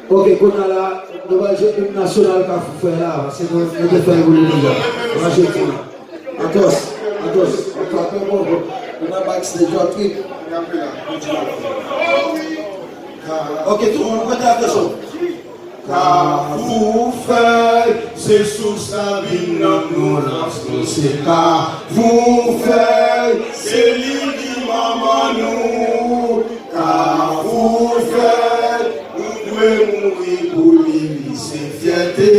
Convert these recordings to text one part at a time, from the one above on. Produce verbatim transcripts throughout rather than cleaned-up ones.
Ok, kounye a la, nou pral jwe im nasyonal Kafou fè la, paske nou, nou te fè l pou li deja. Nou pral jwe ti. Atòs, atòs, atòs, atòs, bon, bon. Nou nan backstage, yon trip. Ok, tout moun, prete atansyon. Kafou fèy, se sous lavi n, nanm nou, rans nou, se Kafou fèy, se li ki manman nou. Kafou fèy, nou dwe mouri pou li, li se fyète,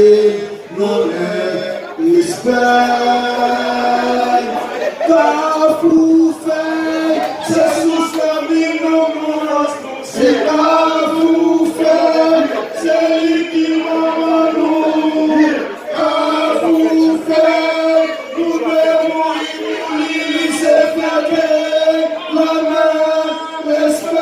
lonnè, respè. Kafou fèy, se sous lavi n, nanm nou, rans nou, se Kafou fèy, se li ki manman nou. Kafou fèy, nou dwe mouri pou li, li se fyète, lonnè, respè.